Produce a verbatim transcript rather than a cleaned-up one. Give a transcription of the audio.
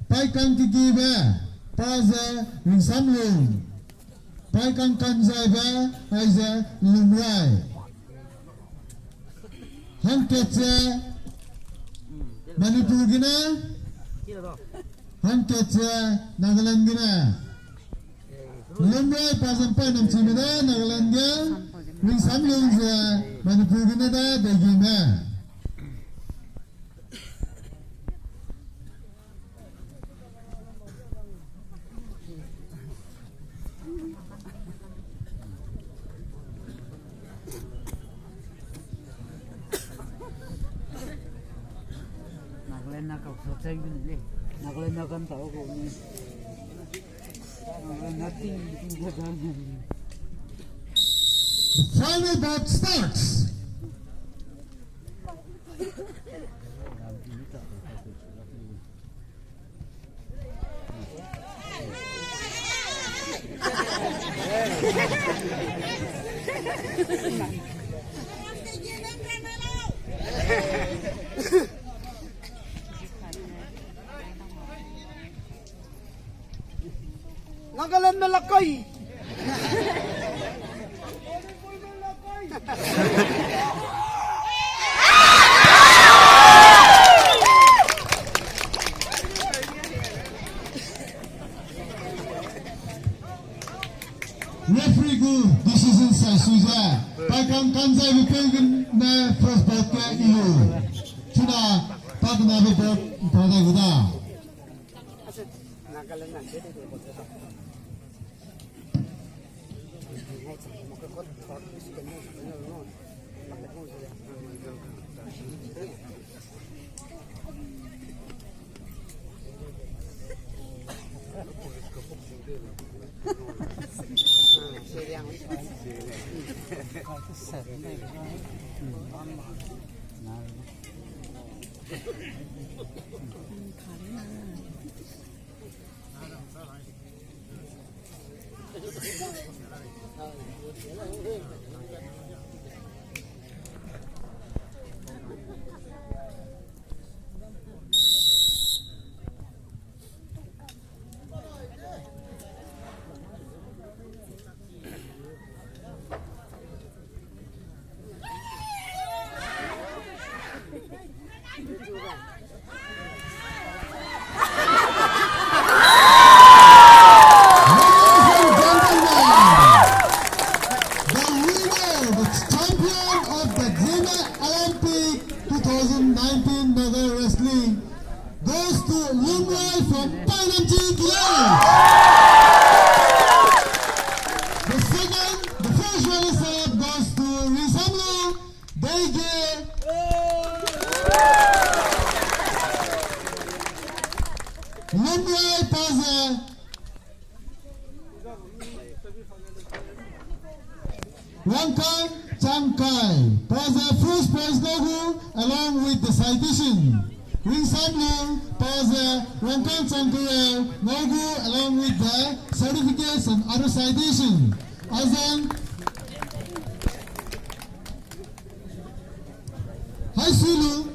Paikang kegibe, pa ze Ringsamlung. Paikang kanzaibe, aize Lumrai. Hangkat ze Manipur gene, hangkat ze Nagaland gene. Lumrai pa ze ’mpainamchime da Nagaland ge, Ringsamlung ze Manipur gene da Daigime. Nagaland na kau sa chai gu ni le. Nagaland na kan tau gu ni. Nagaland na ting ting gu da ni. The final bout starts. Nagaland me lakai. Referee gu decision sai sui ze, Paikang kanzaibe peu gene first bout ke ilu. Chuna, pa kenabe bout ’mpa dai gu da. Ladies and gentlemen, the winner, the champion of the Zeme Olympic two thousand nineteen Naga Wrestling goes to Lumrai from Painamching Village. The second, the first runner-up goes to Ringsamlung, Deige. Lumrai pa ze Rangkang Changkai, pa ze first prize ngau gu along with the citation. Ringsamlung pa ze Rangkang Changkai ngau gu along with the certificates and other citation. Azang Hai sulu.